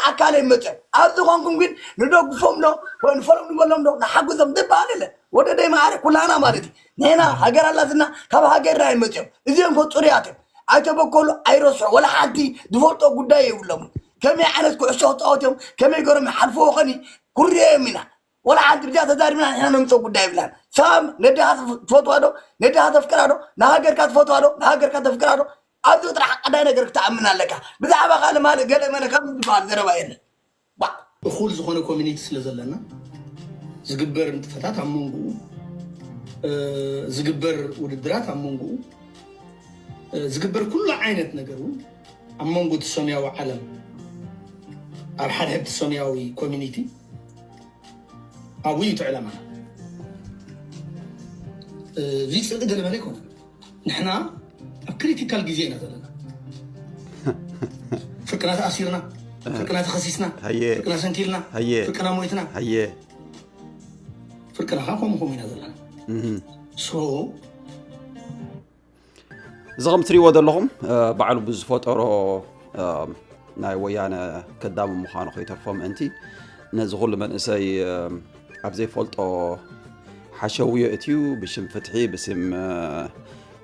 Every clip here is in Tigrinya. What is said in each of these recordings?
ኣካል እዮም መፅኦም። ኣብዚ ኾንኩም ግን ንደግፎም ዶ ወይ ንፈሎም ንበሎም ዶ ንሓግዞም ዝበሃል የለ። ወደ ደይ ማዕረ ኩላና ማለት እዩ። ንሕና ሃገር ኣላትና ካብ ሃገርና እዮም መፅኦም። እዚኦም ኮ ፅሩያት እዮም። ኣይተበከሉ ኣይረስሑ ወላ ሓንቲ ዝፈልጦ ጉዳይ የብሎም። ከመይ ዓይነት ኩዕሶ ክፃወት እዮም ከመይ ገሮም ይሓልፍዎ ኸኒ ኩርዮም ኢና። ወላ ሓንቲ ብዚኣ ተዛሪብና ንሕና ነምፅኦ ጉዳይ የብላን። ሳም ነድኻ ትፈትዋ ዶ? ነድኻ ተፍቅራ ዶ? ንሃገርካ ትፈትዋ ዶ? ንሃገርካ ተፍቅራ ዶ? ኣብዚ ጥራሕ ቀዳይ ነገር ክትኣምን ኣለካ። ብዛዕባ ካልእ ማለት ገለ መለ ካብ ዝበሃል ዘረባ የለን። ባ እኹል ዝኾነ ኮሚኒቲ ስለ ዘለና ዝግበር ንጥፈታት ኣብ መንጎኡ ዝግበር ውድድራት ኣብ መንጎኡ ዝግበር ኩሉ ዓይነት ነገር እውን ኣብ መንጎ እቲ ሰማያዊ ዓለም ኣብ ሓድሕድ እቲ ሰማያዊ ኮሚኒቲ ኣብኡ እዩ እቲ ዕላማና። እዚ ፅልኢ ገለመለ ኣይኮነን። ንሕና ኣብ ክሪቲካል ግዜ ኢና ዘለና። ፍርቅና ተኣሲርና፣ ፍርቅና ተኸሲስና፣ ሃየ ፍርቅና ሰንኪልና፣ ሃየ ፍርቅና ሞይትና፣ ሃየ ፍርቅና ከዓ ከምኡ ከምኡ ኢና ዘለና። እህ። ሶ እዚ ከም ትሪእዎ ዘለኹም እ፣ ባዕሉ ብዝፈጠሮ እ፣ ናይ ወያነ ከዳሚ ምዃኑ ከይተርፎ ምእንቲ ነዚ ኩሉ መንእሰይ እ፣ ኣብ ዘይፈልጦ ሓሸውዮ እትዩ ብሽም ፍትሒ ብስም እ፣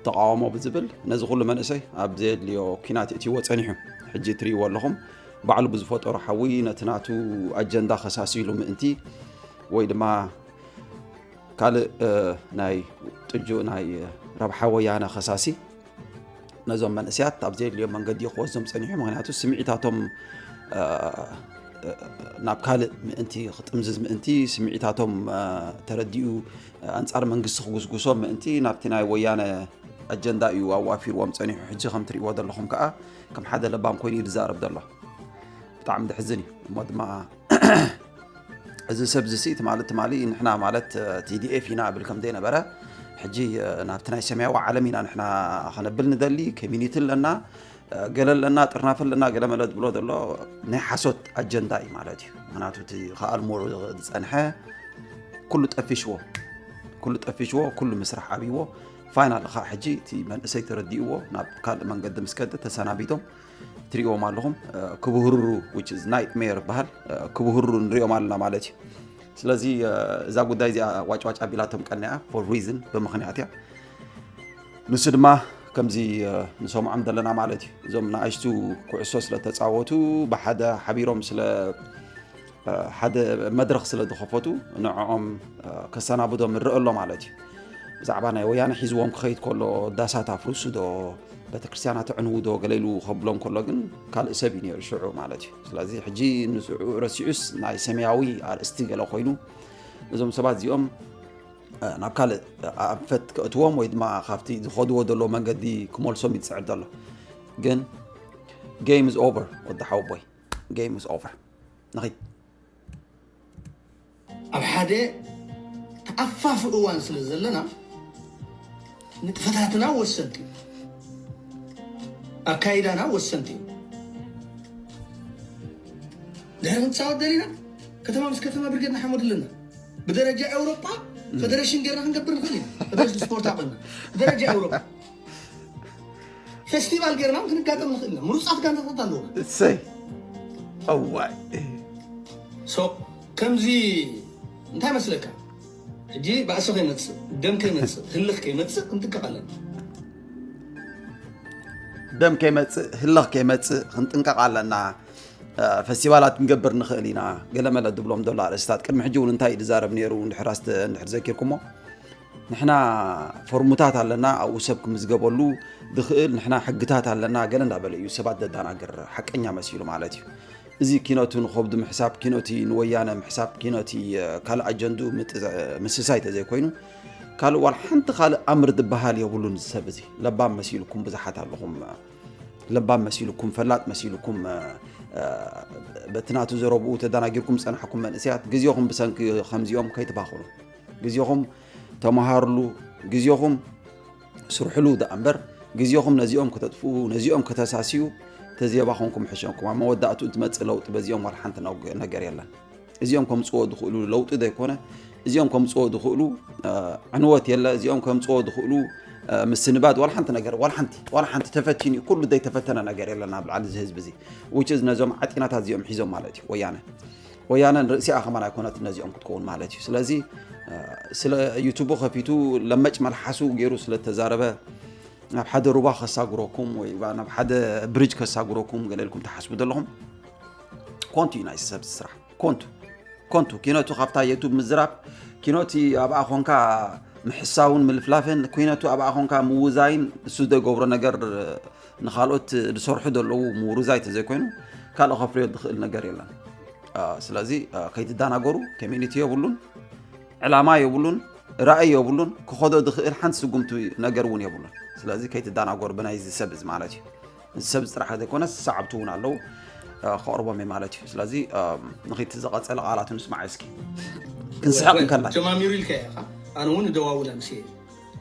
ተቃውሞ ብዝብል ነዚ ኩሉ መንእሰይ ኣብ ዘየድልዮ ኲናት እትይዎ ጸኒሑ። ሕጂ ትሪእዎ ኣለኹም ባዕሉ ብዝፈጠሮ ሓዊ ነቲ ናቱ ኣጀንዳ ከሳሲሉ ምእንቲ ወይ ድማ ካልእ እ፣ ናይ ጥጁእ ናይ ረብሓ ወያነ ከሳሲ ነዞም መንእሰያት ኣብ ዘየድልዮ መንገዲ ክወስዶም ጸኒሑ። ምክንያቱ ስምዒታቶም እ፣ እ፣ ናብ ካልእ ምእንቲ ክጥምዝዝ ምእንቲ ስምዒታቶም እ፣ ተረዲኡ እ፣ ኣንጻር መንግስቲ ክጉስጉሶም ምእንቲ ናብቲ ናይ ወያነ ኣጀንዳ እዩ ኣዋፊርዎም ጸኒሑ። ሕጂ ከም ትሪእዎ ዘለኹም ከዓ ከም ሓደ ለባም ኮይኑ እዩ ዝዛረብ ዘሎ። ብጣዕሚ ድሕዝን እዩ እሞ ድማ እዚ ሰብ እዚ ሲ ትማሊ ትማሊ ንሕና ማለት ቲዲኤፍ ኢና እብል ከም ዘይነበረ ሕጂ ናብቲ ናይ ሰማያዊ ዓለም ኢና ንሕና ከነብል ንደሊ ኮሚኒቲ ኣለና ገለ ኣለና ጥርናፈ ኣለና ገለ መለ ዝብሎ ዘሎ ናይ ሓሶት ኣጀንዳ እዩ ማለት እዩ። ምክንያቱ እቲ ከኣልምዑ ዝፀንሐ ኩሉ ጠፊሽዎ ኩሉ ጠፊሽዎ ኩሉ ምስራሕ ኣብይዎ ፋይናል ከዓ ሕጂ እቲ መንእሰይ ተረዲእዎ ናብ ካልእ መንገዲ ምስ ከደ ተሰናቢቶም ትሪእዎም ኣለኹም ክብህርሩ which is nightmare ይበሃል ክብህርሩ ንሪኦም ኣለና ማለት እዩ። ስለዚ እዛ ጉዳይ እዚኣ ዋጭዋጭ ኣቢላቶም ቀኒያ for reason ብምኽንያት እያ። ንሱ ድማ ከምዚ ንሰምዖም ዘለና ማለት እዩ። እዞም ንኣሽቱ ኩዕሶ ስለ ተፃወቱ ብሓደ ሓቢሮም ስለ ሓደ መድረኽ ስለ ዝኸፈቱ ንዕኦም ከሰናብዶም ይረአ ኣሎ ማለት እዩ። ብዛዕባ ናይ ወያነ ሒዝዎም ክኸይድ ከሎ ዳሳት ኣፍርሱ ዶ ቤተክርስትያናት ኣዕንዉ ዶ ገለ ኢሉ ከብሎም ከሎ ግን ካልእ ሰብ እዩ ነይሩ ሽዑ ማለት እዩ። ስለዚ ሕጂ ንስዑ ረሲዑስ ናይ ሰማያዊ ኣርእስቲ ገለ ኮይኑ እዞም ሰባት እዚኦም ናብ ካልእ ኣንፈት ከእትዎም ወይ ድማ ካብቲ ዝኸድዎ ዘለዎ መንገዲ ክመልሶም እዩ ዝፅዕር ዘሎ። ግን game is over ወዲ ሓወቦይ game is over ንኺድ ኣብ ሓደ ተኣፋፊ እዋን ስለ ዘለና ንጥፈታትና ወሰንቲ እዩ ኣካይዳና ወሰንቲ እዩ ድሕሪ ክንፃወት ደሊና ከተማ ምስ ከተማ ብርጌድ ንሓመዱ ኣለና ብደረጃ ኤውሮጳ ፈደሬሽን ጌርና ክንገብር ንኽእል ኢና ፈደሬሽን ስፖርት ኣቐና ብደረጃ ኤውሮጳ ፌስቲቫል ጌርና ክንጋጠም ንኽእል ኢና ምሩፃት ጋንታታት ኣለዉ እሰይ እዋይ ሶ ከምዚ እንታይ መስለካ ሕጂ ባእሲ ከይመፅእ ደም ከይመፅእ ህልኽ ከይመፅእ ክንጥንቀቕ ኣለና ደም ከይመፅእ ህልኽ ከይመፅእ ክንጥንቀቕ ኣለና ፈስቲቫላት ክንገብር ንኽእል ኢና ገለመለ ድብሎም ዘሎ ኣርእስታት ቅድሚ ሕጂ እውን እንታይ እዩ ዝዛረብ ነይሩ እንድሕር ዘኪርኩሞ ንሕና ፎርሙታት ኣለና ኣብኡ ሰብ ክምዝገበሉ ዝኽእል ንሕና ሕግታት ኣለና ገለ እንዳበለ እዩ ሰባት ዘዳናግር ሓቀኛ መሲሉ ማለት እዩ እዚ ኪኖቱ ንኸብዱ ምሕሳብ ኪኖቲ ንወያነ ምሕሳብ ኪኖቲ ካልእ ኣጀንድኡ ምስሳይ ተዘይኮይኑ ካልእ ዋላ ሓንቲ ካልእ ኣምር ዝበሃል የብሉን እዚ ሰብ እዚ ለባም መሲልኩም ብዙሓት ኣለኹም ለባም መሲልኩም ፈላጥ መሲልኩም በቲ ናቱ ዘረብኡ ተደናጊርኩም ዝፀናሕኩም መንእሰያት ግዜኹም ብሰንኪ ከምዚኦም ከይትባኽኑ ግዜኹም ተመሃርሉ ግዜኹም ስርሕሉ ደኣ እምበር ግዜኹም ነዚኦም ከተጥፍኡ ነዚኦም ከተሳስዩ ተዘየባኸንኩም ሕሸንኩም ኣብ መወዳእትኡ ትመፅእ ለውጢ በዚኦም ዋላ ሓንቲ ነገር የለን እዚኦም ከምፅዎ ዝኽእሉ ለውጢ ዘይኮነ እዚኦም ከምፅዎ ዝኽእሉ ዕንወት የለ እዚኦም ከምፅዎ ዝኽእሉ ምስንባድ ዋላ ሓንቲ ነገር ዋላ ሓንቲ ዋላ ሓንቲ ተፈቲኑ እዩ። ኩሉ ዘይተፈተነ ነገር የለን ኣብ ልዕሊ እዚ ህዝቢ እዚ። Which is ነዞም ዓጢናታት እዚኦም ሒዞም ማለት እዩ ወያነ። ወያነ ርእሲኣ ከማን ኣይኮነትን ነዚኦም ክትከውን ማለት እዩ። ስለዚ ስለ ዩቱቡ ከፊቱ ለመጭ መልሓሱ ገይሩ ስለተዛረበ ናብ ሓደ ሩባ ከሳጉረኩም ወይ ናብ ሓደ ብሪጅ ከሳጉረኩም ገለ ኢልኩም ትሓስቡ ዘለኹም ኮንቱ እዩ ናይ ሰብ ስራሕ። ኮንቱ ኮንቱ ኪነቱ ካብታ ዩቱብ ምዝራብ ኪኖቲ ኣብኣ ኮንካ ምሕሳውን ምልፍላፍን ኩነቱ ኣብኣ ኮንካ ምውዛይን እሱ ዘይገብሮ ነገር ንካልኦት ዝሰርሑ ዘለዉ ምውርዛይ ተዘይኮይኑ ካልእ ከፍርዮ ዝኽእል ነገር የለን። ስለዚ ከይትዳናገሩ ኮሚኒቲ የብሉን፣ ዕላማ የብሉን፣ ራእይ የብሉን፣ ክኸዶ ዝኽእል ሓንቲ ስጉምቲ ነገር እውን የብሉን። ስለዚ ከይትዳናገሩ ብናይዚ ሰብ እዚ ማለት እዩ። እዚ ሰብ እዚ ጥራሕ ዘይኮነስ ሰዓብቲ እውን ኣለዉ ከቕርቦም እየ ማለት እዩ። ስለዚ ንኺቲ ዝቐፀለ ቃላቱ ንስማዕ እስኪ። ክንስሕቕ እንከላ ጀማሚሩ ኢልካ ኢኻ። ኣነ እውን እደዋውላ ምስ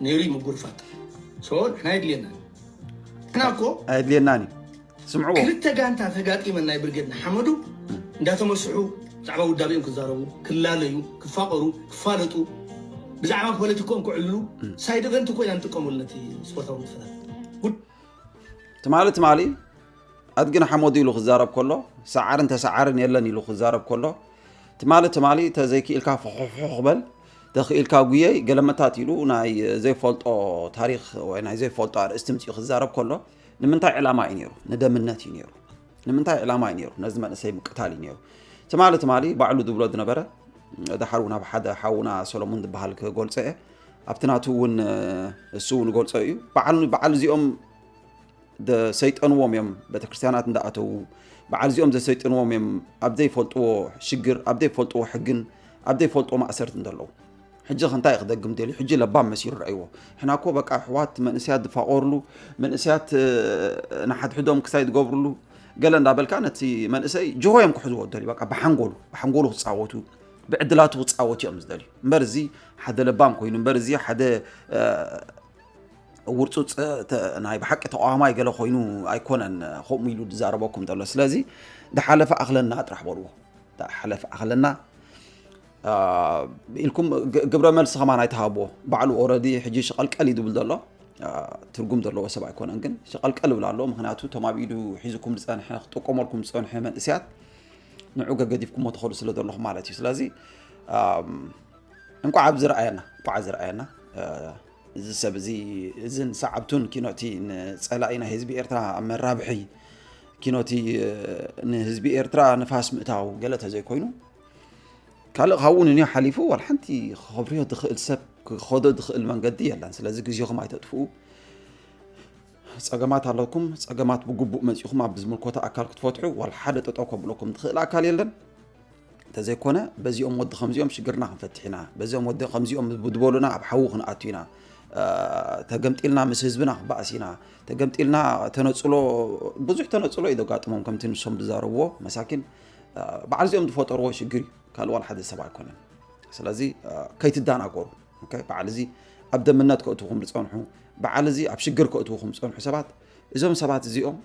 ነይሩ ምጉርፋጥ ሶ ንሕና የድልየና ንሕና እኮ ኣየድልየናን እዩ። ስምዕዎ ክልተ ጋንታ ተጋጢመን ናይ ብርጌድ ንሓመዱ እንዳተመስሑ ብዛዕባ ውዳቤኦም ክዛረቡ ክላለዩ ክፋቀሩ ክፋለጡ ብዛዕባ ፖለቲኮም ክዕልሉ ሳይድ ኢቨንት እኮ ኢና ንጥቀመሉ ነቲ ስፖርታዊ ንጥፈታት። ትማሊ ትማሊ ኣድጊ ንሓመዱ ኢሉ ክዛረብ ከሎ ሰዓርን ተሰዓርን የለን ኢሉ ክዛረብ ከሎ ትማሊ ትማሊ ተዘይክኢልካ ፍሕፍሕ በል ተኽኢልካ ጉየይ ገለመታት ኢሉ ናይ ዘይፈልጦ ታሪኽ ወይ ናይ ዘይፈልጦ ኣርእስቲ ምፅኡ ክዛረብ ከሎ ንምንታይ ዕላማ እዩ ነይሩ? ንደምነት እዩ ነይሩ። ንምንታይ ዕላማ እዩ ነይሩ? ነዚ መንእሰይ ምቅታል እዩ ነይሩ። ትማሊ ትማሊ ባዕሉ ዝብሎ ዝነበረ ድሓር እውን ኣብ ሓደ ሓውና ሰሎሙን ዝበሃል ክገልፆ እየ ኣብቲ ናቱ እውን እሱ እውን ገልፆ እዩ። በዓል በዓል እዚኦም ዘሰይጠንዎም እዮም። ቤተክርስትያናት እንዳኣተዉ በዓል እዚኦም ዘሰይጥንዎም እዮም። ኣብ ዘይፈልጥዎ ሽግር፣ ኣብ ዘይፈልጥዎ ሕግን ኣብ ዘይፈልጥዎ ማእሰርቲ እንደለዉ ሕጂ ከንታይ ክደግም ደልዩ ሕጂ ለባም መሲሉ ረእይዎ። ሕና እኮ በቃ ኣሕዋት መንእሰያት ዝፋቆርሉ መንእሰያት ንሓድሕዶም ክሳይ ዝገብርሉ ገለ እንዳበልካ ነቲ መንእሰይ ጅሆ እዮም ክሕዝዎ ደልዩ በቃ ብሓንጎሉ ብሓንጎሉ ክፃወቱ ብዕድላቱ ክፃወቱ እዮም ዝደልዩ እምበር እዚ ሓደ ለባም ኮይኑ እምበር እዚ ሓደ ውርፁፅ ናይ ብሓቂ ተቃዋማይ ገለ ኮይኑ ኣይኮነን ከምኡ ኢሉ ዝዛረበኩም ዘሎ። ስለዚ ድሓለፈ ኣኽለና ጥራሕ በልዎ። ድሓለፈ ኣኽለና ኢልኩም ግብረ መልሲ ከማን ኣይትሃብዎ። ባዕሉ ኦረዲ ሕጂ ሸቐልቀል እዩ ዝብል ዘሎ ትርጉም ዘለዎ ሰብ ኣይኮነን ግን ሸቐልቀል ይብል ኣሎ። ምክንያቱ እቶም ኣብ ኢዱ ሒዝኩም ዝፀንሐ ክጥቀመልኩም ዝፀንሐ መንእስያት ንዑ ገገዲፍኩሞ ትኸዱ ስለ ዘለኹም ማለት እዩ። ስለዚ እንቋዕ ኣብዚ ረኣየና እንቋዕ እዚ ረኣየና እዚ ሰብ እዚ እዝን ሰዓብቱን ኪኖቲ ንፀላኢ ናይ ህዝቢ ኤርትራ ኣብ መራብሒ ኪኖቲ ንህዝቢ ኤርትራ ንፋስ ምእታው ገለ ተዘይኮይኑ ካልእ ካብኡ ንንዮ ሓሊፉ ዋላ ሓንቲ ክኸብርዮ ዝኽእል ሰብ ክኸዶ ዝኽእል መንገዲ የለን። ስለዚ ግዜኹም ኣይተጥፍኡ። ፀገማት ኣለኩም። ፀገማት ብግቡእ መፂኹም ኣብ ዝምልኮቶ ኣካል ክትፈትሑ ዋላ ሓደ ጠጠው ከብለኩም ዝኽእል ኣካል የለን። እንተዘይኮነ በዚኦም ወዲ ከምዚኦም ሽግርና ክንፈትሕ ኢና፣ በዚኦም ወዲ ከምዚኦም ዝቦሉና ኣብ ሓዊ ክንኣቱ ኢና፣ ተገምጢልና ምስ ህዝብና ክበኣስ ኢና፣ ተገምጢልና ተነፅሎ ብዙሕ ተነፅሎ እዩ ዘጋጥሞም ከምቲ ንሶም ዝዛረብዎ መሳኪን በዓል እዚኦም ዝፈጠርዎ ሽግር እዩ። ካልእ ዋላ ሓደ ሰብ ኣይኮነን። ስለዚ ከይትዳናገሩ በዓል እዚ ኣብ ደምነት ከእትውኩም ዝፀንሑ በዓል እዚ ኣብ ሽግር ከእትውኩም ዝፀንሑ ሰባት እዞም ሰባት እዚኦም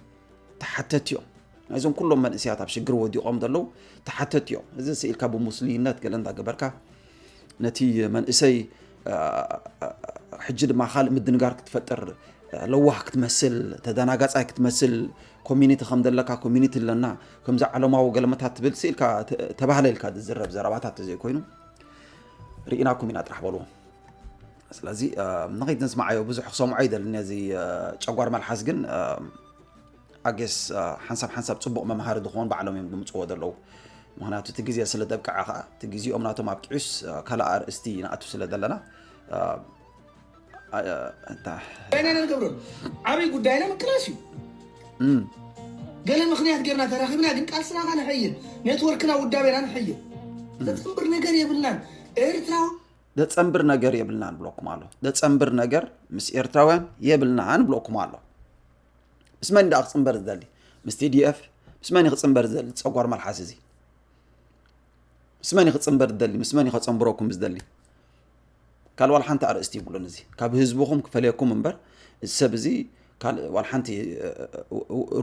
ተሓተቲ እዮም። ናይዞም ኩሎም መንእስያት ኣብ ሽግር ወዲቖም ዘለዉ ተሓተቲ እዮም። እዚ ስኢልካ ብሙስሊነት ገለ እንዳገበርካ ነቲ መንእሰይ ሕጂ ድማ ካልእ ምድንጋር ክትፈጥር ለዋህ ክትመስል ተደናጋፃይ ክትመስል ኮሚኒቲ ከም ዘለካ ኮሚኒቲ ኣለና ከምዚ ዓለማዊ ገለመታት ትብል ስኢልካ ተባህለ ኢልካ ዝዝረብ ዘረባታት ተዘይኮይኑ ርኢናኩም ኢና ጥራሕ በልዎም። ስለዚ ንኸይድ ንስማዓዮ ብዙሕ ክሰምዖ ይደሊ ነዚ ጨጓር መልሓስ ግን ኣጌስ ሓንሳብ ሓንሳብ ፅቡቕ መምሃሪ ዝኾን ባዕሎም እዮም ዝምፅዎ ዘለዉ። ምክንያቱ እቲ ግዜ ስለ ደብቅዐ ከዓ እቲ ግዜኦም ናቶም ኣብቂዑስ ካልእ ኣርእስቲ ንኣቱ ስለ ዘለና ጉዳይና ንገብረሉ ዓብይ ጉዳይና ምቅላስ እዩ። ገለ ምክንያት ገርና ተራኺብና ግን ቃልስና ካ ንሐይል ኔትወርክና ውዳቤና ንሐይል ዘፅንብር ነገር የብልናን ኤርትራዊ ዘፀንብር ነገር የብልናን ብለኩም ኣሎ። ዘፀንብር ነገር ምስ ኤርትራውያን የብልናን ብለኩም ኣሎ። ምስ መን ደኣ ክፅንበር ዝደሊ? ምስ ቲ ዲ ኤፍ? ምስ መን ክፅንበር ዝደሊ ፀጓር መልሓስ እዚ? ምስ መን ክፅንበር ዝደሊ? ምስ መን ከፀንብረኩም ዝደሊ? ካልእ ዋላ ሓንቲ ኣርእስቲ ይብሉን እዚ ካብ ህዝብኹም ክፈልየኩም እምበር እዚ ሰብ እዚ ካልእ ዋላ ሓንቲ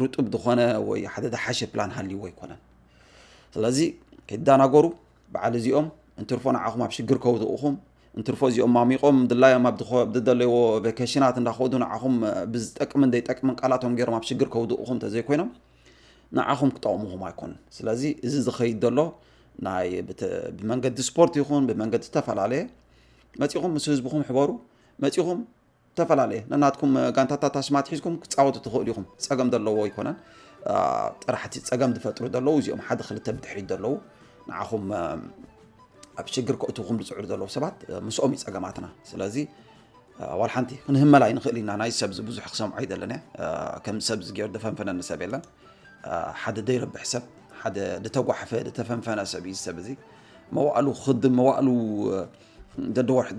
ርጡብ ዝኾነ ወይ ሓደ ዝሓሸ ፕላን ሃልይዎ ኣይኮነን። ስለዚ ከይትዳናገሩ በዓል እዚኦም እንትርፎ ንዓኹም ኣብ ሽግር ከውድቑኹም እንትርፎ እዚኦም ማሚቖም ድላዮም ኣብ ዝኸ- ዝደለይዎ ቬኬሽናት እንዳኸዱ ንዓኹም ብዝጠቅምን ዘይጠቅምን ቃላቶም ገይሮም ኣብ ሽግር ከውድቑኹም እንተዘይኮይኖም ንዓኹም ክጠቕሙኹም ኣይኮኑን። ስለዚ እዚ ዝኸይድ ዘሎ ናይ ብተ- ብመንገዲ ስፖርት ይኹን ብመንገዲ ዝተፈላለየ መፂኹም ምስ ህዝብኹም ሕበሩ። መፂኹም ዝተፈላለየ ነናትኩም ጋንታታት ኣሽማት ሒዝኩም ክትፃወቱ ትኽእሉ ኢኹም። ፀገም ዘለዎ ኣይኮነን። ጥራሕ እቲ ፀገም ዝፈጥሩ ዘለዉ እዚኦም ሓደ ክልተ ብድሕሪት ዘለዉ ንዓኹም ኣብ ሽግር ከእትውኹም ዝፅዕሩ ዘለዉ ሰባት ምስኦም እዩ ፀገማትና። ስለዚ ዋላ ሓንቲ ክንህመል ኣይንኽእል ኢና። ናይ ሰብ ብዙሕ ክሰምዖ ኣይደለን እየ። ከም ሰብ ዝገይሩ ዝፈንፈነኒ ሰብ የለን። ሓደ ዘይረብሕ ሰብ፣ ሓደ ዝተጓሕፈ ዝተፈንፈነ ሰብ እዩ። እዚ ሰብ እዚ መዋእሉ ክኽድም መዋእሉ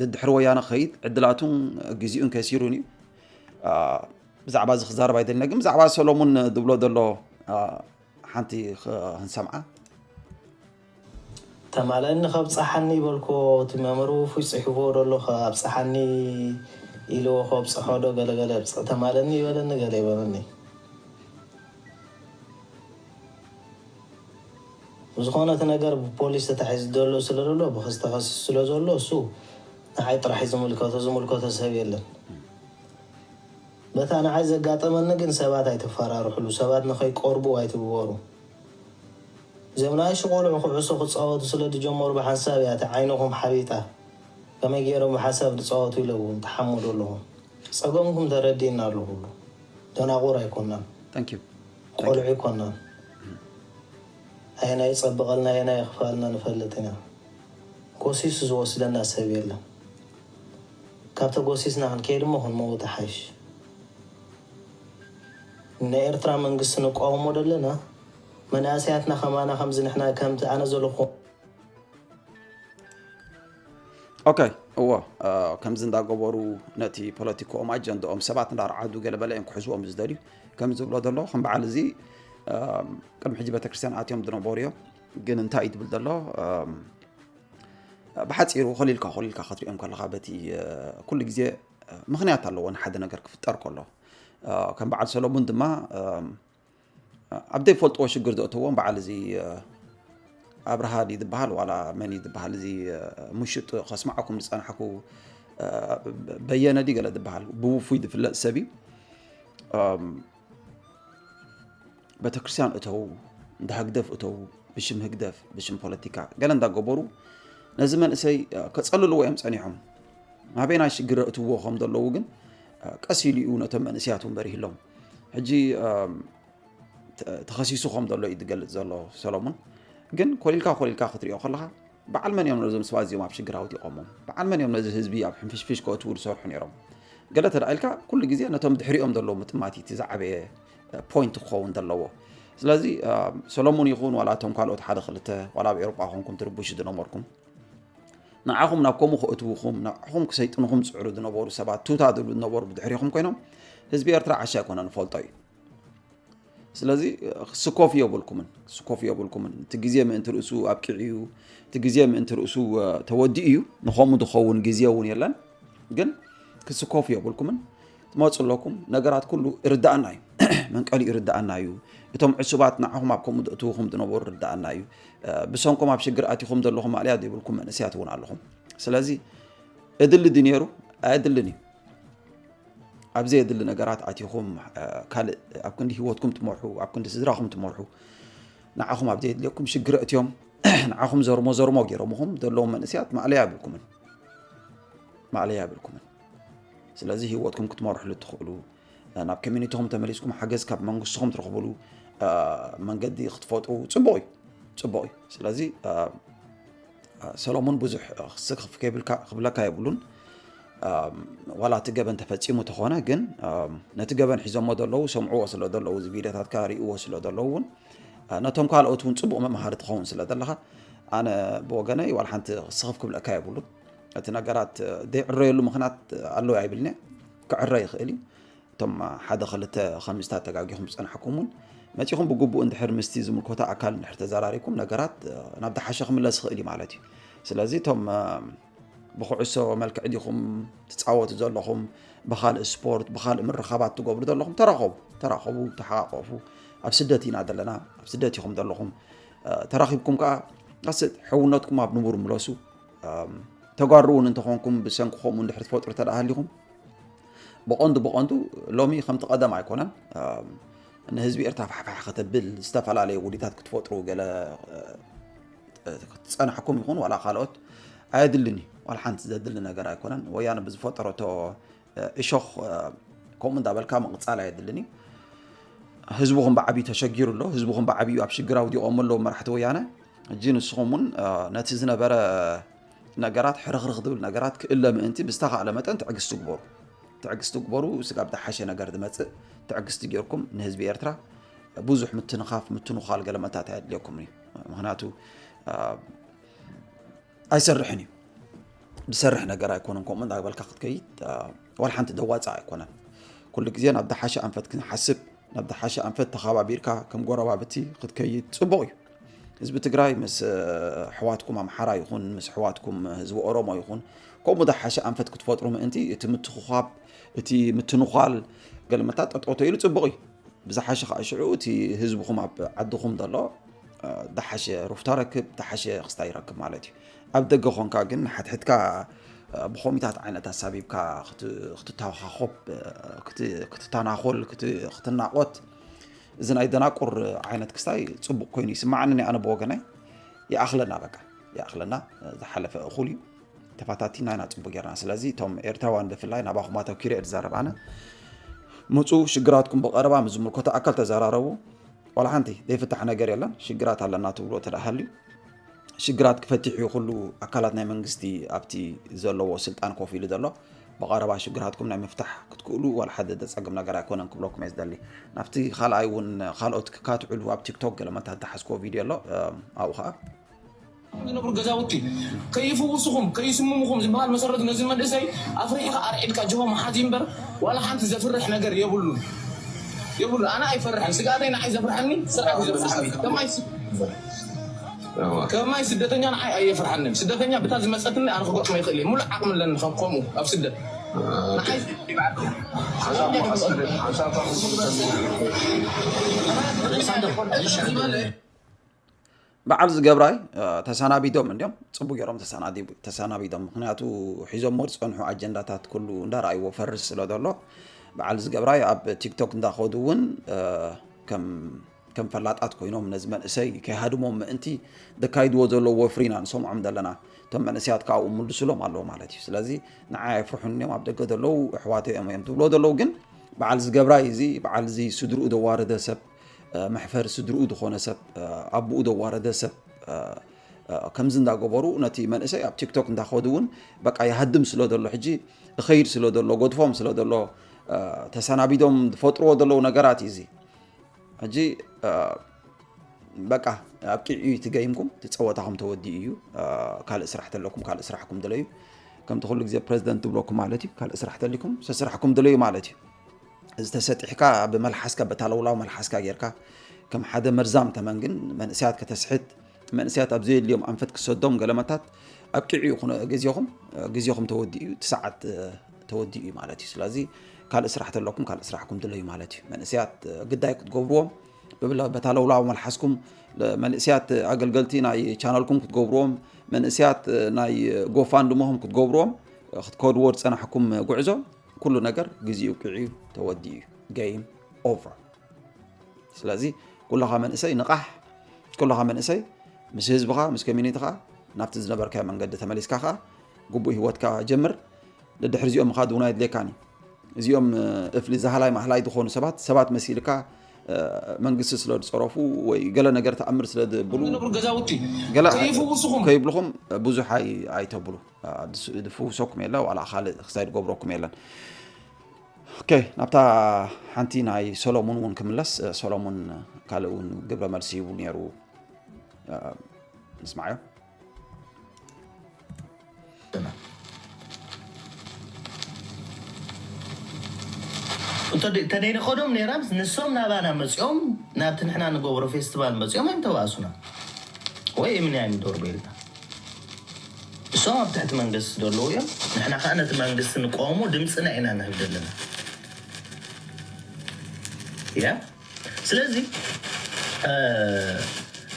ደድሕሪ ወያነ ክኸይድ ዕድላቱን ግዜኡን ከሲሩን እዩ። ብዛዕባ እዚ ክዛረብ ኣይደልን፣ ግን ብዛዕባ ሰሎሙን ዝብሎ ዘሎ ሓንቲ ክንሰምዓ። ተማለኒ ከብፀሓኒ ይበልኮ እቲ መምህር ውፉይ ፅሒፍዎ ደሎ ከብፀሓኒ ኢልዎ ከብፅሖ ዶ ገለገለ ብፅ- ተማለኒ ይበለኒ ገለ ይበለኒ። ዝኾነ እቲ ነገር ብፖሊስ ተታሒዙ ዘሎ ስለ ዘሎ ብክስ ተኸሲሱ ስለ ዘሎ እሱ ንዓይ ጥራሕ እዩ ዝምልከቶ፣ ዝምልከቶ ሰብ የለን። በታ ንዓይ ዘጋጠመኒ ግን ሰባት ኣይተፈራርሕሉ፣ ሰባት ንኸይቀርቡ ኣይትግበሩ። እዚኦም ንኣሽቱ ቆልዑ ኩዕሶ ክፃወቱ ስለ ዝጀመሩ ብሓንሳብ እያ እታ ዓይንኹም ሓቢጣ። ከመይ ገይሮም ብሓንሳብ ዝፃወቱ ኢለ እውን ትሓምዱ ኣለኹም። ፀገምኩም ተረዲእና ኣሎ ኩሉ። ደናቑር ኣይኮናን። Thank you. ቆልዑ ኣይኮናን። ኣየናይ ይፀብቐልና ኣየናይ የኽፍኣልና ንፈልጥ ኢና። ጎሲሱ ዝወስደና ሰብ የለን። ካብ ተጎሲስና ክንከይድ እሞ ክንመውት ይሓይሽ። ንኤርትራ መንግስቲ ንቃወሞ ደለና መናእሰያትና ከማና ከምዚ ንሕና ከምቲ ኣነ ዘለኹ ኦኬ እዎ ከምዚ እንዳገበሩ ነቲ ፖለቲካኦም ኣጀንዳኦም ሰባት እንዳርዓዱ ገለበለ እዮም ክሕዝዎም ዝደልዩ። ከም ዝብሎ ዘሎ ከም በዓል እዚ ቅድሚ ሕጂ ቤተክርስትያን ኣትዮም ዝነበሩ እዮም። ግን እንታይ እዩ ትብል ዘሎ? ብሓፂሩ ኮሊልካ ኮሊልካ ክትሪኦም ከለካ በቲ ኩሉ ግዜ ምክንያት ኣለዎ ንሓደ ነገር ክፍጠር ከሎ። ከም በዓል ሰሎሙን ድማ ኣብ ዘይፈልጥዎ ሽግር ዘእተዎም በዓል እዚ ኣብርሃ ድዩ ዝበሃል ዋላ መን እዩ ዝበሃል እዚ ምሽጥ ከስማዓኩም ዝፀናሕኩ በየነ ድዩ ገለ ዝበሃል ብውፉይ ዝፍለጥ ሰብ እዩ። ቤተክርስትያን እተው፣ እንዳ ህግደፍ እተው፣ ብሽም ህግደፍ ብሽም ፖለቲካ ገለ እንዳገበሩ ነዚ መንእሰይ ከፀልልዎ እዮም ፀኒሖም። ናበይ ናይ ሽግር እትዎ ከም ዘለዉ ግን ቀስ ኢሉ እዩ ነቶም መንእስያት እውን በሪህሎም። ሕጂ ተኸሲሱ ከም ዘሎ እዩ ዝገልፅ ዘሎ ሰሎሙን። ግን ኮሊልካ ኮሊልካ ክትሪኦ ከለካ በዓል መን እዮም ነዞም ሰባት እዚኦም ኣብ ሽግር ኣውዲቖሞም? በዓል መን እዮም ነዚ ህዝቢ ኣብ ሕንፍሽፍሽ ከእትዉ ዝሰርሑ ነይሮም? ገለ ተዳ ኢልካ ኩሉ ግዜ ነቶም ድሕሪኦም ዘለዉ ምጥማት እቲ ዝዓበየ ፖይንት ክኸውን ዘለዎ። ስለዚ ሰሎሙን ይኹን ዋላ እቶም ካልኦት ሓደ ክልተ ዋላ ኣብ ኤውሮጳ ኮንኩም ትርብሹ ዝነበርኩም ንዓኹም ናብ ከምኡ ከእትውኹም ንዓኹም ክሰይጥንኹም ዝፅዕሩ ዝነበሩ ሰባት ቱታ ዝብሉ ዝነበሩ ብድሕሪኹም ኮይኖም ህዝቢ ኤርትራ ዓሻ ኣይኮነ ንፈልጦ እዩ። ስለዚ ክስኮፉ የብልኩምን ክስኮፉ የብልኩምን እቲ ግዜ ምእንቲ ርእሱ ኣብቂዑ እዩ። እቲ ግዜ ምእንቲ ርእሱ ተወዲኡ እዩ። ንኸምኡ ዝኸውን ግዜ እውን የለን። ግን ክስኮፉ የብልኩምን ትመፁ ኣለኩም። ነገራት ኩሉ ይርዳእና እዩ። መንቀሊ ይርዳእና እዩ። እቶም ዕሱባት ንዓኹም ኣብ ከምኡ ዘእትውኹም ዝነበሩ ይርዳእና እዩ። ብሰንኮም ኣብ ሽግር ኣቲኹም ዘለኹም ማእለያ ዘይብልኩም መንእሰያት እውን ኣለኹም። ስለዚ እድሊ ድዩ ነይሩ? ኣየድልን እዩ። ኣብ ዘየድሊ ነገራት ኣቲኹም ካልእ ኣብ ክንዲ ህይወትኩም ትመርሑ ኣብ ክንዲ ስድራኹም ትመርሑ ንዓኹም ኣብ ዘየድልየኩም ሽግር ኣእትዮም ንዓኹም ዘርሞ ዘርሞ ገይሮምኹም ዘለዎም መንእሰያት ማእለያ የብልኩምን። ማእለያ የብልኩምን። ስለዚ ህይወትኩም ክትመርሕሉ እትኽእሉ ናብ ኮሚኒቲኹም ተመሊስኩም ሓገዝ ካብ መንግስትኹም ትረኽብሉ መንገዲ ክትፈጥሩ ፅቡቕ እዩ። ፅቡቕ እዩ። ስለዚ ሰሎሙን ብዙሕ ክስክፍ ከይብልካ ክብለካ የብሉን። ዋላ እቲ ገበን ተፈፂሙ ተኾነ ግን ነቲ ገበን ሒዞሞ ዘለዉ ሰምዕዎ ስለ ዘለዉ እዚ ቪድዮታትካ ርእዎ ስለ ዘለዉ እውን ነቶም ካልኦት እውን ፅቡቕ መምሃሪ ትኸውን ስለ ዘለኻ ኣነ ብወገነይ ዋላ ሓንቲ ክስኽፍ ክብለካ የብሉን። እቲ ነገራት ዘይዕረየሉ ምኽንያት ኣለዉ ኣይብልኒ። ክዕረ ይኽእል እዩ። እቶም ሓደ ክልተ ከምዝታት ተጋጊኹም ዝፀናሕኩም እውን መፂኹም ብግቡእ እንድሕር ምስቲ ዝምልከቶ ኣካል እንድሕር ተዘራሪኩም ነገራት ናብ ዝሓሸ ክምለስ ይኽእል እዩ ማለት እዩ። ስለዚ እቶም ብኩዕሶ መልክዕ ዲኹም ትፃወቱ ዘለኹም ብካልእ ስፖርት ብካልእ ምርኻባት ትገብሩ ዘለኹም ተራኸቡ ተራኸቡ ተሓቃቀፉ። ኣብ ስደት ኢና ዘለና ኣብ ስደት ኢኹም ዘለኹም ተራኺብኩም ከዓ ኣስ ሕውነትኩም ኣብ ንቡር ምለሱ። ተጋሩ እውን እንተኾንኩም ብሰንክኹም እውን ድሕሪ ትፈጥሩ ተደኣ ሃሊኹም ብቐንዱ ብቐንዱ ሎሚ ከምቲ ቀደም ኣይኮነን። ንህዝቢ ኤርትራ ፋሕፋሕ ከተብል ዝተፈላለየ ውዲታት ክትፈጥሩ ገለ ክትፀናሕኩም ይኹን ዋላ ካልኦት ኣየድልን እዩ። ዋላ ሓንቲ ዘድሊ ነገር ኣይኮነን። ወያነ ብዝፈጠረቶ እሾኽ ከምኡ እንዳበልካ ምቕፃል ኣየድልን እዩ። ህዝብኹም ብዓብዩ ተሸጊሩ ኣሎ። ህዝብኹም ብዓብዩ ኣብ ሽግር ኣውዲቖም ኣለዉ መራሕቲ ወያነ። እጂ ንስኹም እውን ነቲ ዝነበረ ነገራት ሕርኽርኽ ዝብል ነገራት ክእለ ምእንቲ ብዝተኻእለ መጠን ትዕግስቲ ግበሩ። ትዕግስቲ ግበሩ። ስጋብ ዝሓሸ ነገር ዝመፅእ ትዕግስቲ ጌርኩም ንህዝቢ ኤርትራ ብዙሕ ምትንኻፍ ምትንዃል ገለመታት ኣየድልየኩም እዩ። ምክንያቱ ኣይሰርሕን እዩ። ዝሰርሕ ነገር ኣይኮነን። ከምኡ እንዳበልካ ክትከይድ ዋላ ሓንቲ ደዋፃ ኣይኮነን። ኩሉ ግዜ ናብ ዝሓሸ ኣንፈት ክንሓስብ ናብ ዝሓሸ ኣንፈት ተኸባቢርካ ከም ጎረባብቲ ክትከይድ ፅቡቕ እዩ። ህዝቢ ትግራይ ምስ ኣሕዋትኩም ኣምሓራ ይኹን ምስ ኣሕዋትኩም ህዝቢ ኦሮሞ ይኹን ከምኡ ዝሓሸ ኣንፈት ክትፈጥሩ ምእንቲ እቲ ምትኹኻብ እቲ ምትንዃል ገለመታት ጠጠው ተይሉ ፅቡቕ እዩ። ብዝሓሸ ከዓ ሽዑ እቲ ህዝብኹም ኣብ ዓድኹም ዘሎ ዝሓሸ ሩፍታ ረክብ ዝሓሸ ክስታይ ይረክብ ማለት እዩ። ኣብ ደገ ኾንካ ግን ሓትሕትካ ብኾሚታት ዓይነት ኣሳቢብካ ክትተኻኾብ ክትተናኾል ክትናቆት እዚ ናይ ደናቁር ዓይነት ክስታይ ፅቡቅ ኮይኑ ይስማዓኒ ኣነ ብወገናይ። ይኣኽለና በቃ ይኣኽለና። ዝሓለፈ እኹል እዩ። ተፋታቲና ኢና ፅቡቅ ጌርና ስለዚ እቶም ኤርትራውያን ብፍላይ ናባኹም ኣተኪረ እየ ዝዛረብ ኣነ። ምፁ ሽግራትኩም ብቐረባ ምስ ዝምልከቶ ኣካል ተዘራረቡ። ዋላ ሓንቲ ዘይፍታሕ ነገር የለን። ሽግራት ኣለና ትብሎ ተደኣ ሃልዩ ሽግራት ክፈትሕ እዩ ኩሉ ኣካላት ናይ መንግስቲ ኣብቲ ዘለዎ ስልጣን ኮፍ ኢሉ ዘሎ። ብቐረባ ሽግራትኩም ናይ ምፍታሕ ክትክእሉ ዋላ ሓደ ዘጸግም ነገር ኣይኮነን ክብለኩም እየ ዝደሊ። ናብቲ ካልኣይ እውን ካልኦት ክካትዕሉ ኣብ ቲክቶክ ገለ መታት ዝሓዝክዎ ቪድዮ ኣሎ ኣብኡ ከዓ ዝነብሩ ገዛውቲ ከይፍውስኹም ከይስምምኹም ዝበሃል መሰረቱ ነዚ መንእሰይ ኣፍሪሕኻ ኣርዒድካ ጅሆ መሓዚ እምበር ዋላ ሓንቲ ዘፍርሕ ነገር የብሉን። የብሉ ኣነ ኣይፈርሕን ስጋተይ ንዓይ ዘፍርሐኒ ስርዓት ዘፍርሐኒ ከማይ ከማይ ስደተኛ ንዓይ ኣየፍርሓንን ስደተኛ ብታ ዝመፀትኒ ኣነ ክገጥሞ ይኽእል እየ ሙሉእ ዓቕሚ ኣለኒ ከም ከምኡ ኣብ ስደት ንዓይ በዓል ዝገብራይ ተሰናቢዶም እንዲም ፅቡቅ ገይሮም ተሰናቢዶም ምክንያቱ ሒዞሞ ዝፀንሑ ኣጀንዳታት ኩሉ እንዳረኣይዎ ፈርስ ስለ ዘሎ በዓል ዝገብራይ ኣብ ቲክቶክ እንዳኸዱ እውን ከም ከም ፈላጣት ኮይኖም ነዚ መንእሰይ ከይሃድሞም ምእንቲ ዘካይድዎ ዘለዉ ወፍሪ ኢና ንሰምዖም ዘለና። እቶም መንእሰያት ከዓ ኣብኡ ምልሱሎም ኣለዉ ማለት እዩ። ስለዚ ንዓይ ኣይፍርሑን እዮም ኣብ ደገ ዘለዉ ኣሕዋተይ እዮም እዮም ዝብልዎ ዘለዉ ግን በዓል ዝገብራይ እዚ በዓል እዚ ስድርኡ ዘዋረደ ሰብ መሕፈሪ ስድርኡ ዝኾነ ሰብ ኣቦኡ ዘዋረደ ሰብ ከምዚ እንዳገበሩ ነቲ መንእሰይ ኣብ ቲክቶክ እንዳኸዱ እውን በቃ ይሃድም ስለ ዘሎ ሕጂ እኸይድ ስለ ዘሎ ጎድፎም ስለ ዘሎ ተሰናቢዶም ዝፈጥርዎ ዘለዉ ነገራት እዩ እዚ ሕጂ በቃ ኣብቂዑ እዩ እቲ ገይምኩም እቲ ፀወታኹም ተወዲኡ እዩ ካልእ ስራሕ ተለኩም ካልእ ስራሕኩም ድለዩ ከምቲ ኩሉ ግዜ ፕሬዚደንት ዝብለኩም ማለት እዩ ካልእ ስራሕ ተሊኩም ሰስራሕኩም ድለዩ ማለት እዩ እዚ ተሰጢሕካ ብመልሓስካ በታለውላው መልሓስካ ጌርካ ከም ሓደ መርዛም ተመን ግን መንእሰያት ከተስሕት መንእሰያት ኣብ ዘየድልዮም ኣንፈት ክሰዶም ገለመታት ኣብቂዑ እዩ ግዜኹም ግዜኹም ተወዲኡ እዩ እቲ ሰዓት ተወዲኡ እዩ ማለት እዩ ስለዚ ካልእ ስራሕ ተለኩም ካልእ ስራሕኩም ድለዩ ማለት እዩ መንእሰያት ግዳይ ክትገብርዎም ብብለ በታ ለውላው መልሓስኩም መንእሰያት ኣገልገልቲ ናይ ቻነልኩም ክትገብርዎም መንእሰያት ናይ ጎፋንድሞኹም ክትገብርዎም ክትከድዎ ዝፀናሕኩም ጉዕዞ ኩሉ ነገር ግዜኡ ቂዑ ተወዲኡ እዩ game over ስለዚ ኩልኻ መንእሰይ ንቓሕ ኩልኻ መንእሰይ ምስ ህዝብኻ ምስ ኮሚኒቲኻ ናብቲ ዝነበርካዮ መንገዲ ተመሊስካ ኸዓ ግቡእ ህይወትካ ጀምር ንድሕሪ እዚኦም ምኻድ እውን ኣየድልየካን እዩ እዚኦም እፍሊ ዛህላይ ማህላይ ዝኾኑ ሰባት ሰባት መሲልካ መንግስቲ ስለ ዝፀረፉ ወይ ገለ ነገር ተኣምር ስለ ዝብሉ ዝነብሩ ገዛውቲ ገለ ከይፍውስኹም ከይብልኹም ብዙሕ ኣይ- ኣይተብሉ ዝፍውሰኩም የለ ዋላ ካልእ ክሳይ ዝገብረኩም የለን ኦኬ ናብታ ሓንቲ ናይ ሰሎሙን እውን ክምለስ ሰሎሙን ካልእ እውን ግብረ መልሲ ይቡ ነይሩ ንስማዓዮ ተደይንኸዶም ነይራምስ ንሶም ናባና መፂኦም ናብቲ ንሕና ንገብሮ ፌስቲቫል መፂኦም ኣይምተባእሱና ወይ እምንያ ይምደርቡ ኢልና እሶም ኣብ ትሕቲ መንግስቲ ዘለዉ እዮም ንሕና ከዓ ነቲ መንግስቲ ንቀወሞ ድምፅና ኢና ንህብ ዘለና ያ ስለዚ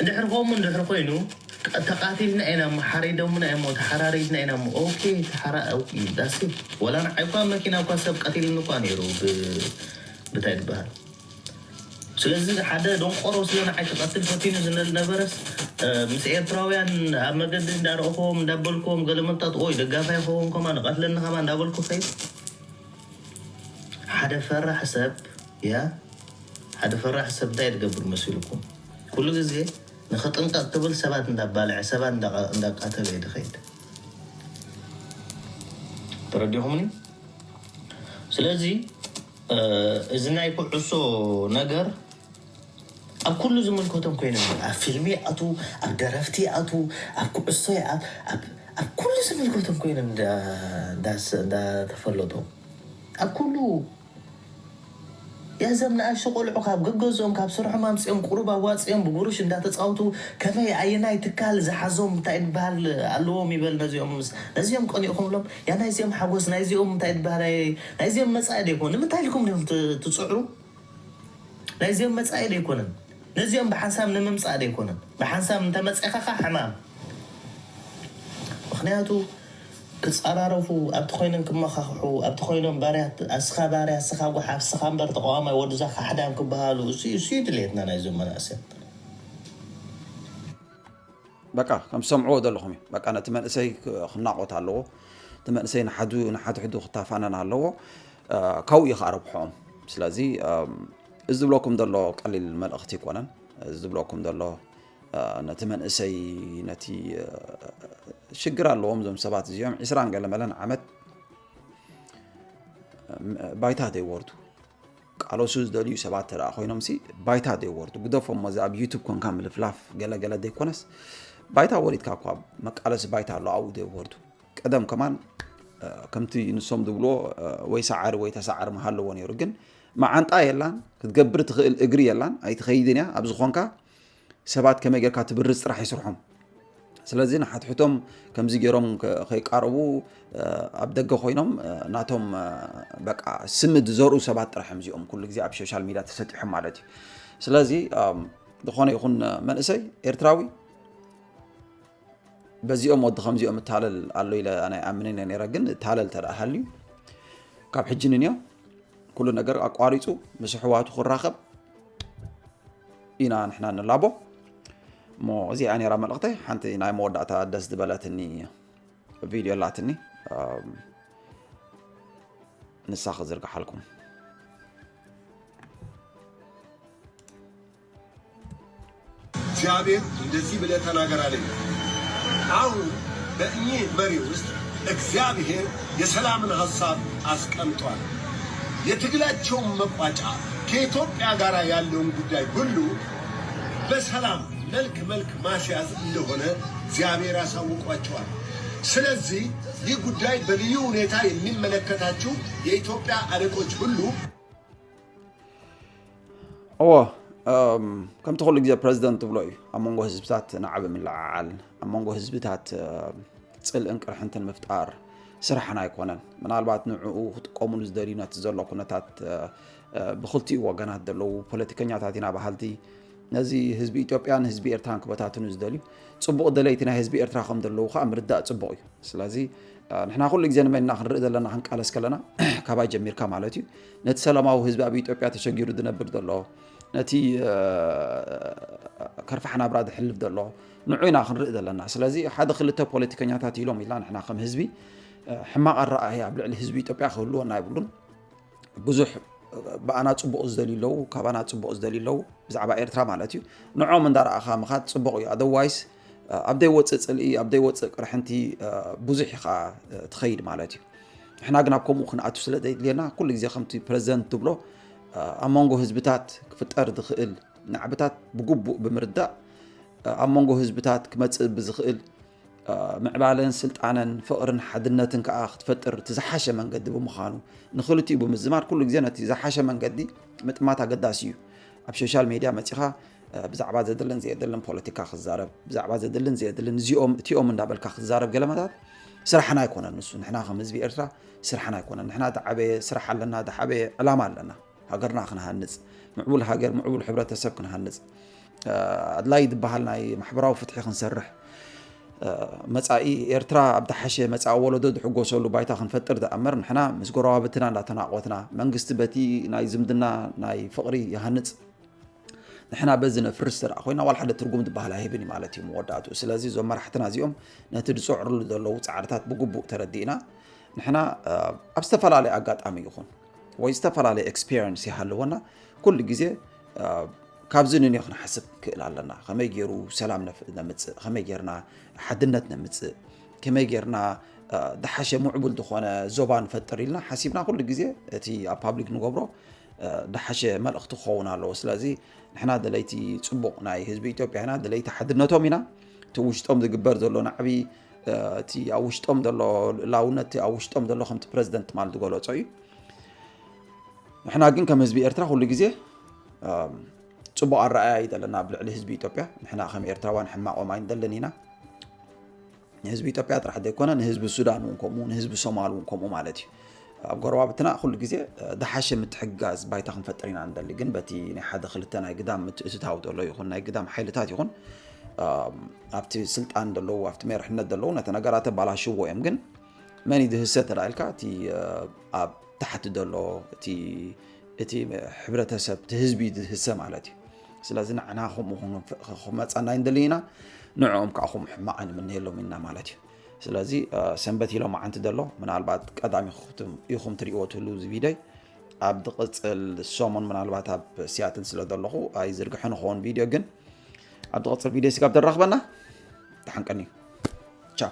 እንድሕር ከምኡ እንድሕር ኮይኑ ተቃቲልና ኢና እሞ ሓሪዶምና እዮም ተሓራሪድና ኢና እሞ ኦኬ ተሓራ ዳሲ ወላ ንዓይ እኳ መኪና እኳ ሰብ ቀቲልኒ እኳ ነይሩ። ብታይ ትበሃል? ስለዚ ሓደ ደንቆሮ ስለ ንዓይ ክቐትል ፈቲኑ ዝነበረስ ምስ ኤርትራውያን ኣብ መገዲ እንዳረእኹዎም እንዳበልኩዎም ገለመንታት ኦይ ደጋፋይ ክኸውን ከማ ንቐትለኒ ከማ እንዳበልኩ ከይድ ሓደ ፈራሕ ሰብ ያ ሓደ ፈራሕ ሰብ እንታይ ትገብር መሲልኩም? ኩሉ ግዜ ንኸጥንቀቕ ክብል ሰባት እንዳባልዐ ሰባት እንዳቃተለ ይድኸይድ። ተረዲኹምኒ? ስለዚ እዚ ናይ ኩዕሶ ነገር ኣብ ኩሉ ዝምልከቶም ኮይኖም ኣብ ፊልሚ ይኣቱ፣ ኣብ ደረፍቲ ይኣቱ፣ ኣብ ኩዕሶ ይኣ- ኣብ- ኣብ ኩሉ ዝምልከቶም ኮይኖም እንዳ- እንዳስ- እንዳተፈለጡ ኣብ ኩሉ ያዘም ንኣሽቱ ቆልዑ ካብ ገገዝኦም ካብ ስርሖም ኣምፅኦም ቁሩብ ኣዋፅኦም ብጉሩሽ እንዳተፃውቱ ከመይ ኣየናይ ትካል ዝሓዞም እንታይ ዝበሃል ኣለዎም ይበል ነዚኦም ምስ- ነዚኦም ቀኒእኹምሎም ያ ናይዚኦም ሓጎስ ናይዚኦም እንታይ ዝበሃል ኣይ- ናይዚኦም መፃኢ ዶ ይኮን ንምንታይ ኢልኩም ዲኹም ት- ትፅዕሩ ናይዚኦም መፃኢ ዶ ኣይኮነን ነዚኦም ብሓንሳብ ንምምፃእ ዶ ኣይኮነን ብሓንሳብ እንተመፂእኻ ኸዓ ሕማም ምክንያቱ ክፃራረፉ ኣብቲ ኮይኖም ክመኻኽሑ ኣብቲ ኮይኖም ባርያ ኣስኻ ባርያ ኣስኻ ጓሓፍ ኣስኻ እምበር ተቃዋማይ ወድዛ ካሕዳም ክበሃሉ እሱ እሱ ድሌትና ናይዞም መናእሰያት በቃ ከም ትሰምዕዎ ዘለኹም እዩ። በቃ ነቲ መንእሰይ ክ- ክናቆት ኣለዎ። እቲ መንእሰይ ንሓዱ ንሓድሕዱ ክታፋነን ኣለዎ። እ፣ ካብኡ እዩ ከዓ ረብሕኦም። ስለዚ እም፣ እዚ ዝብለኩም ዘሎ ቀሊል መልእኽቲ ኣይኮነን። እዚ ዝብለኩም ዘሎ እ፣ ነቲ መንእሰይ ነቲ እ፣ ሽግር ኣለዎም እዞም ሰባት እዚኦም ዒስራን ገለ መለን ዓመት እ፣ ባይታ ዘይወርዱ ቃለሱ ዝደልዩ ሰባት ተደኣ ኮይኖም ሲ ባይታ ዘይወርዱ ግደፎም ሞዚ ኣብ ዩቱብ ኮንካ ምልፍላፍ ገለገለ ዘይኮነስ ባይታ ወሪድካ እኳ መቃለሲ ባይታ ኣሎ ኣብኡ ዘይወርዱ ቀደም ከማን እ፣ ከምቲ ንሶም ዝብልዎ እ፣ ወይ ሰዓሪ ወይ ተሰዓሪ ምሃለዎ ነይሩ ግን መዓንጣ የላን ክትገብር ትኽእል እግሪ የላን ኣይትኸይድን እያ ኣብዚ ኮንካ ሰባት ከመይ ጌርካ ትብርዝ ጥራሕ ይስርሖም ስለዚ ንሓትሕቶም ከምዚ ገይሮም ከ- ከይቃረቡ እ፣ ኣብ ደገ ኮይኖም እ፣ ናቶም እ፣ በቃ ስሚ ዝዘርኡ ሰባት ጥራሕ እዮም እዚኦም ኩሉ ግዜ ኣብ ሶሻል ሚድያ ተሰጢሖም ማለት እዩ ስለዚ እም፣ ዝኾነ ይኹን መንእሰይ ኤርትራዊ በዚኦም ወዲ ከምዚኦም እታለል ኣሎ ኢለ ኣነ ኣይኣምንን እየ ነይረ ግን እታለል ተደኣ ሃልዩ ካብ ሕጂ ንንዮ ኩሉ ነገር ኣቋሪፁ ምስ ኣሕዋቱ ክራኸብ ኢና ንሕና ንላቦ እሞ እዚኣ ነይራ መልእኽተይ ሓንቲ ናይ መወዳእታ ደስ ዝበለትኒ ቪድዮ ኣላትኒ ንሳ ክዝርግሓልኩም እግዚአብሔር እንደዚህ ብለህ ተናገር አለኝ። አሁን በእኚህ መሪ ውስጥ እግዚአብሔር የሰላምን ሐሳብ አስቀምጧል። የትግላቸውን መቋጫ ከኢትዮጵያ ጋር ያለውን ጉዳይ ሁሉ በሰላም መልክ መልክ ማስያዝ እንደሆነ እግዚአብሔር አሳውቋቸዋል። ስለዚህ ይህ ጉዳይ በልዩ ሁኔታ የሚመለከታችሁ የኢትዮጵያ አለቆች ሁሉ እዎ እም፣ ከምቲ ኩሉ ግዜ ፕረዚደንት ትብሎ እዩ ኣብ መንጎ ህዝብታት ንዓቢ ምልዓዓል ኣብ መንጎ ህዝብታት እ፣ ፅልእን ቅርሕንትን ምፍጣር ስራሕና ኣይኮነን ምናልባት ንዕኡ ክጥቀሙሉ ዝደልዩ ነቲ ዘሎ ኩነታት እ፣ እ፣ ብክልቲኡ ወገናት ዘለዉ ፖለቲከኛታት ኢና በሃልቲ ነዚ ህዝቢ ኢትዮጵያን ህዝቢ ኤርትራን ክበታትኑ ዝደልዩ ፅቡቕ ደለይቲ ናይ ህዝቢ ኤርትራ ከም ዘለዉ ከዓ ምርዳእ ፅቡቕ እዩ ስለዚ እ፣ ንሕና ኩሉ ግዜ ንመን ኢና ክንርኢ ዘለና ክንቃለስ ከለና ካባይ ጀሚርካ ማለት እዩ ነቲ ሰላማዊ ህዝቢ ኣብ ኢትዮጵያ ተሸጊሩ ዝነብር ዘሎ ነቲ እ፣ ከርፋሕ ናብራ ዝሕልፍ ዘሎ ንዑ ኢና ክንርኢ ዘለና ስለዚ ሓደ ክልተ ፖለቲከኛታት ኢሎም ኢልና ንሕና ከም ህዝቢ እ፣ ሕማቕ ኣረኣእያ ኣብ ልዕሊ ህዝቢ ኢትዮጵያ ክህልወና ኣይብሉን ብዙሕ ብኣና ፅቡቕ ዝደልዩ ኣለዉ ካባና ፅቡቕ ዝደልዩ ኣለዉ ብዛዕባ ኤርትራ ማለት እዩ ንዖም እንዳረኣኻ ምኻድ ፅቡቕ እዩ ኣደዋይስ ኣብ ዘይወፅእ ፅልኢ ኣብ ዘይወፅእ ቅርሕንቲ ብዙሕ ኢኻ ትኸይድ ማለት እዩ ንሕና ግን ኣብ ከምኡ ክንኣቱ ስለ ዘየድልየና ኩሉ ግዜ ከምቲ ፕረዚደንት ትብሎ ኣብ መንጎ ህዝብታት ክፍጠር ዝኽእል ናዕብታት ብግቡእ ብምርዳእ ኣብ መንጎ ህዝብታት ክመፅእ ብዝኽእል ምዕባለን ስልጣነን ፍቕርን ሓድነትን ከዓ ክትፈጥር እቲ ዝሓሸ መንገዲ ብምዃኑ ንኽልቲኡ ብምዝማድ ኩሉ ግዜ ነቲ ዝሓሸ መንገዲ ምጥማት ኣገዳሲ እዩ ኣብ ሶሻል ሜድያ መፂኻ ብዛዕባ ዘድልን ዘየድልን ፖለቲካ ክዛረብ ብዛዕባ ዘድልን ዘየድልን እዚኦም እቲኦም እንዳበልካ ክዛረብ ገለመታት ስራሕና ኣይኮነን ንሱ ንሕና ከም ህዝቢ ኤርትራ ስራሕና ኣይኮነን ንሕና ዝዓበየ ስራሕ ኣለና ዝዓበየ ዕላማ ኣለና ሃገርና ክንሃንፅ ምዕቡል ሃገር ምዕቡል ሕብረተሰብ ክንሃንፅ ኣድላይ ዝበሃል ናይ ማሕበራዊ ፍትሒ ክንሰርሕ፣ መፃኢ ኤርትራ ኣብ ዝሓሸ መፃኢ ወለዶ ዝሕጎሰሉ ባይታ ክንፈጥር ዝኣመር፣ ንሕና ምስ ጎረባብትና እንዳተናቆትና፣ መንግስቲ በቲ ናይ ዝምድና ናይ ፍቕሪ ይሃንፅ፣ ንሕና በዚ ነፍርስ ተደኣ ኮይና ዋላ ሓደ ትርጉም ዝበሃል ኣይህብን እዩ ማለት እዩ መወዳእትኡ። ስለዚ እዞም መራሕትና እዚኦም ነቲ ዝፅዕርሉ ዘለዉ ፃዕርታት ብግቡእ ተረዲእና፣ ንሕና ኣብ ዝተፈላለየ ኣጋጣሚ ይኹን ወይ ዝተፈላለየ ኤክስፔሪንስ ይሃለወና፣ ኩሉ ግዜ ካብዚ ንንዮ ክንሓስብ ክእል ኣለና። ከመይ ገይሩ ሰላም ነምፅእ፣ ከመይ ጌርና ሓድነት ነምፅእ፣ ከመይ ጌርና ዝሓሸ ምዕቡል ዝኾነ ዞባ ንፈጥር ኢልና ሓሲብና፣ ኩሉ ግዜ እቲ ኣብ ፓብሊክ ንገብሮ ዝሓሸ መልእኽቲ ክኸውን ኣለዎ። ስለዚ ንሕና ደለይቲ ፅቡቕ ናይ ህዝቢ ኢትዮጵያ ኢና፣ ደለይቲ ሓድነቶም ኢና። እቲ ውሽጦም ዝግበር ዘሎ ናዕቢ፣ እቲ ኣብ ውሽጦም ዘሎ ልእላውነት፣ ኣብ ውሽጦም ዘሎ ከምቲ ፕረዚደንት ትማል ዝገለጾ እዩ። ንሕና ግን ከም ህዝቢ ኤርትራ ኩሉ ግዜ ፅቡቕ ኣረኣያ እዩ ዘለና ኣብ ልዕሊ ህዝቢ ኢትዮጵያ። ንሕና ከም ኤርትራውያን ሕማቖም ኣይንደልን ኢና። ንህዝቢ ኢትዮጵያ ጥራሕ ዘይኮነ ንህዝቢ ሱዳን እውን ከምኡ፣ ንህዝቢ ሶማል እውን ከምኡ ማለት እዩ። ኣብ ጎረባብትና ኩሉ ግዜ ዝሓሸ ምትሕግጋዝ ባይታ ክንፈጥር ኢና ንደሊ። ግን በቲ ናይ ሓደ ክልተ ናይ ግዳም ምትእትታው ዘሎ ይኹን ናይ ግዳም ሓይልታት ይኹን ኣብቲ ስልጣን ዘለዉ ኣብቲ መርሕነት ዘለዉ ነቲ ነገራት ኣባላሽዎ እዮም። ግን መን እዩ ዝህሰ ተዳኢልካ እቲ ኣብ ታሕቲ ዘሎ እቲ እቲ ሕብረተሰብ እቲ ህዝቢ ዝህሰ ማለት እዩ። ስለዚ ንዕና ከምኡ ክመፃና ንደሊ ኢና፣ ንዕኦም ከዓ ከምኡ ሕማቕ ንምነየሎም ኢና ማለት እዩ። ስለዚ ሰንበት ኢሎም መዓንቲ ዘሎ ምናልባት ቀዳሚ ኢኹም ትሪእዎ ትህሉ እዚ ቪድዮይ ኣብ ዝቕፅል ሰሙን ምናልባት ኣብ ሲያትል ስለ ዘለኹ ኣይዝርግሐ ንኸውን ቪድዮ ግን ኣብ ዝቕፅል ቪድዮ ስጋብ ተራኽበና ተሓንቀኒ ቻው።